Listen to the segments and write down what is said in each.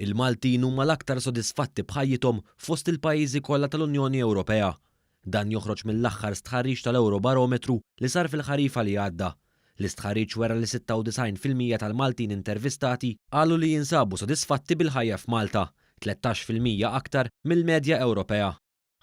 Il-Maltin huma l-aktar sodisfatti b'ħajjithom fost il-pajjiżi kollha tal-Unjoni Ewropea. Dan joħroġ mill-aħħar stħarriġ tal-Ewrobarometru li sar fil-ħarifa li għadda. L-istħarriġ wera li 96% tal-Maltin intervistati qalu li jinsabu sodisfatti bil-ħajja f'Malta, 13% aktar mill-medja Ewropea.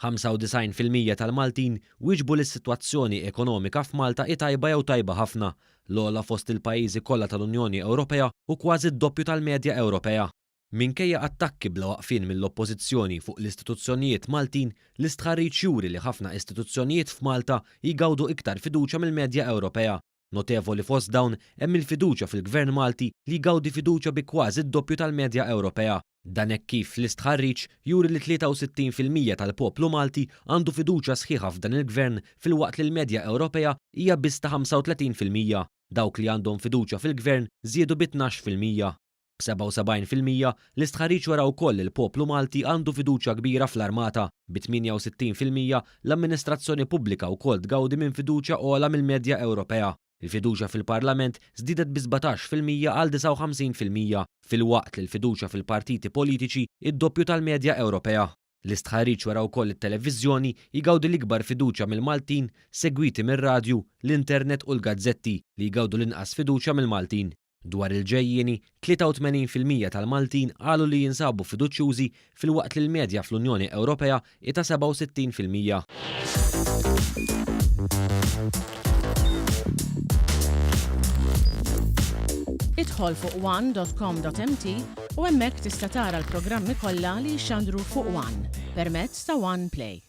95% tal-Maltin wieġbu li s-sitwazzjoni ekonomika f'Malta hi tajba jew tajba ħafna, l-ogħla fost il-pajjiżi kollha tal-Unjoni Ewropea u kważi d-doppju tal-medja Ewropea. Minkejja attakki bla waqfien mill-Oppożizzjoni fuq l-istituzzjonijiet Maltin, l-istħarriġ juri li ħafna istituzzjonijiet f'Malta jgawdu iktar fiduċja mill-medja Ewropea. Notevoli fost dawn hemm il-fiduċja fil-Gvern Malti li jgawdi fiduċja bi kważi d-doppju tal-medja Ewropea. Dan hekk kif l-istħarriġ juri li 63% tal-poplu Malti għandu fiduċja sħiħa f'dan il-Gvern filwaqt li l-medja Ewropea hija biss ta' 35%. Dawk li għandhom fiduċja fil-Gvern żiedu bi 12%. B'77%, l-istħarriġ wera wkoll li l-poplu Malti għandu fiduċja kbira fl-armata. Bi 68%, l-amministrazzjoni pubblika wkoll tgawdi minn fiduċja ogħla mill-medja Ewropea. Il-fiduċja fil-Parlament żdiedet bi 17% għal 59%, filwaqt li l-fiduċja fil-partiti politiċi hi d-doppju tal-medja Ewropea. L-istħarriġ wera wkoll li t-televiżjoni jgawdi l-ikbar fiduċja mill-Maltin, segwiti mir-radju, l-internet u l-gazzetti li jgawdu l-inqas fiduċja mill-Maltin. Dwar il-ġejjieni, 83% tal-Maltin qalu li jinsabu fiduċjużi filwaqt li l-medja fl-Unjoni Ewropea hi ta' 67%. Idħol fuq one.com.mt u hemmhekk tista' tara l-programmi kollha li jixxandru fuq One permezz ta' One Play.